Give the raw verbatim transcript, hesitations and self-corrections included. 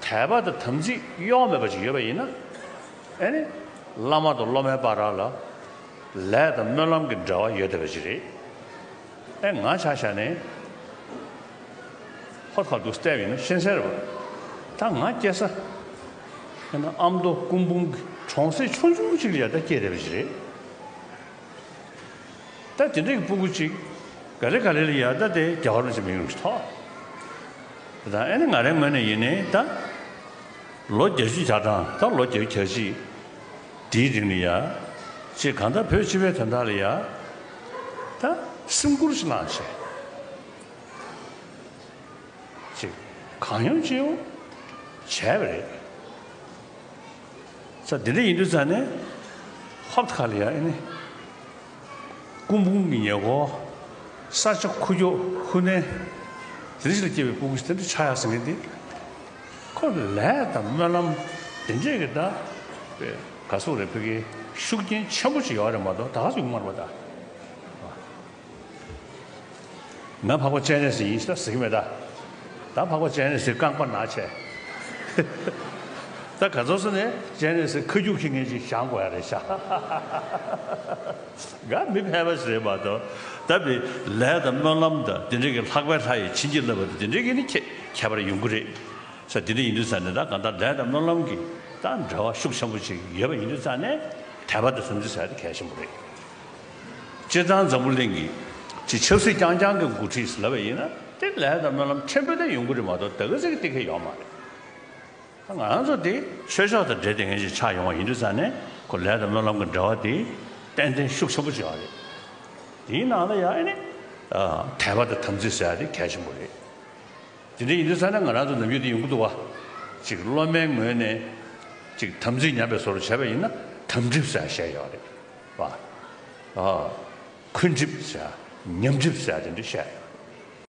དད་པ་དང་དམ་ཚིག་གཡོ་མེད་པ་ཅིག་ཡོད་པ་ཡིན་ན། ཨེ་ནི། བླ་མ་དང་སློབ་མའི་བར་ལ། ལས་དང་སྨོན་ལམ་གྱི་འབྲེལ་བ་ཡོད་བསྡད་པ་ཅིག་རེད། ཨེ། ང་ཆ་བཞག་ནས། ཧོར་ཁ་འདུག་བལྟས་པ་ཡིན་ན་ཤེས་གསལ་རེད་པ། ད་ང་སྐྱེས་ས། ཨེ་ན། ཨ་མདོ་སྐུ་འབུམ་གྱི་གྲོང་གསེབ་ཆུང་ཆུང་ཅིག་ལ་ཡ་ད་སྐྱེས་བསྡད་པ་ཅིག་རེད། ད་དེ་འདྲའི་སྤུ་གུ་ཅིག་ག་ལེ་ག་ལེ་ལ་ཡ་ད་དེ་རྒྱལ་བ་རིན་པོ་ཆེ་མིང་རུ་ཐོགས། ད་ཨེ་ནི་ང་རའི་ངོས་ནས་ཡིན་ནའི་ད། ལོ་བརྒྱད་ཅུ་གྱ་གྲངས། ད་ལོ་བརྒྱད་ཅུ་གྱ་གཅིག་དེའི་རིང་ལ་ཡ། ཅིག་གང་ལྟར་བོད་སྤྱི་པའི་དོན་དག་ལ་ཡ། ད་སེམས་ཁུར་ཞིག་བླངས་བྱས། ཅིག་གང་ཡོང་ཅི་ཡོང་བྱས་པ་རེད། ས་འདི་འདྲ་ཡིན་དུས་ཙང་ནས། ཧོབ་ཁ་ལ་ཡ་ཨེ་ནི། སྐུ་འབུམ་གྱི་ཉེ་འཁོར། ས་ཆ་ཁུག་ཀྱོག་ཁུག་ནས། དེ་འདྲ་ཞིག་ལ་སྐྱེས་པའི་སྤུ་གུ་ཞིག་དེ་འདྲ་ཆགས་ཡག་ཟེར་མཁན་དེ། ཁོ་ལས་དང་སྨོན་ལམ་དེ་འདྲས་ཀྱི་ད། ག་སོག་རེད། ཕ་གིའི་ཤུགས་རྐྱེན་ཆེན་པོ་ཞིག་ཡོད་རེད་མ་གཏོགས་ད་ག་ཟེ་ཡོང་མ་རེད་པ་ད། ང་འཕགས་པ་སྤྱན་རས་གཟིགས་ཡིན་ཤག་ཟེར་གྱི་མེད་ད། ད་འཕགས་པ་སྤྱན་རས་གཟིགས་རྐང་པ་ན་བྱས། ད་ག་ཚོད་སོང་ནས་སྤྱན་རས་གཟིགས་ཁ་རྒྱུག་ཁྱེར་མཁན་ཅིག་བཞེངས་དགོས་ཡ་རེད་ཤག། ང་མི་ཕལ་པ་ཞིག་རེད་མ་གཏོགས། ད་བི་ལས་དང་སྨོན་ལམ་དང་དེ་འདྲའི་གི་ལྷག་པའི་ལྷ་ཡིས་བྱིན་གྱིས་བརླབས་པ་དང་དེ་འདྲའི་གི་ནི་ཁྱད་ཁྱད་པར་ཡོང་གི་རེད། ས་དེ་འདྲ་ཡིན་དུས་ཙང་ནས། ད་གང་ལྟར་ལས་དང་སྨོན་ལམ་གྱི་ད་འབྲེལ་བ་ཤུགས་ཆེན་པོ་ཅིག་ཡོད་པ་ཡིན་དུས་ཙང་ནས། དད་པ་དང་དམ་ཚིག་ཟེར་ཡ་དེ་གལ་ཆེན་པོ་རེད། སྤྱིར་བཏང་འཛམ་བུ་གླིང་གི་ཅིག་ཆབ་སྲིད་རྐྱང་རྐྱང་གི་འགོ་ཁྲིད་ཟེར་ལབ་པ་ཡིན་ན། དེ་ལས་དང་སྨོན་ལམ་ཕྲན་བུ་དེ་ཡོང་གི་རེད་མ་གཏོགས་ད་ག་ཟེ་གི་དེ་གས་ཡོད་མ་རེད། ད་ང་རང་ཚོ་དེ་ཆོས་ཕྱོགས་དང་འབྲེལ་བསྡད་མཁན་ཞིག་ཆགས་ཡོང་བ་ཡིན་དུས་ཙང་ནས། ཁོ་ལས་དང་སྨོན་ལམ་གྱི་འབྲེལ་བ་དེ་ཏན་ཏན་ཤུགས་ཆེན་པོ་ཅིག་ཡོད་རེད། དེའི་ནང་ལ་ཡང་ཨེ་ནི། ཨ། དད་པ་དང་དམ་ཚིག་ཟེར་ཡ་དེ་གལ་ཆེན་པོ་རེད། དེ་འདྲ་ཡིན་དུས་ཙང་ནས་ང་རང་ཚོ་ནམ་རྒྱུན་དེ་ཡོང་གི་འདུག་བ། ཅིག་སློབ་མའི་ངོས་ནས་ཅིག་དམ་ཚིག་ཉམས་པའི་བཟོ་འདྲ་བྱས་པ་ཡིན་ན། དམ་གྲིབ་ཟེར་ཡ་བཤད་ཡོད་རེད་བ། ཨ། འཁོན་གྲིབ་ཟེར་ཡ། ཉམས་གྲིབ་ཟེར་ཡ་དེ་འདྲ་བཤད་ཡོད།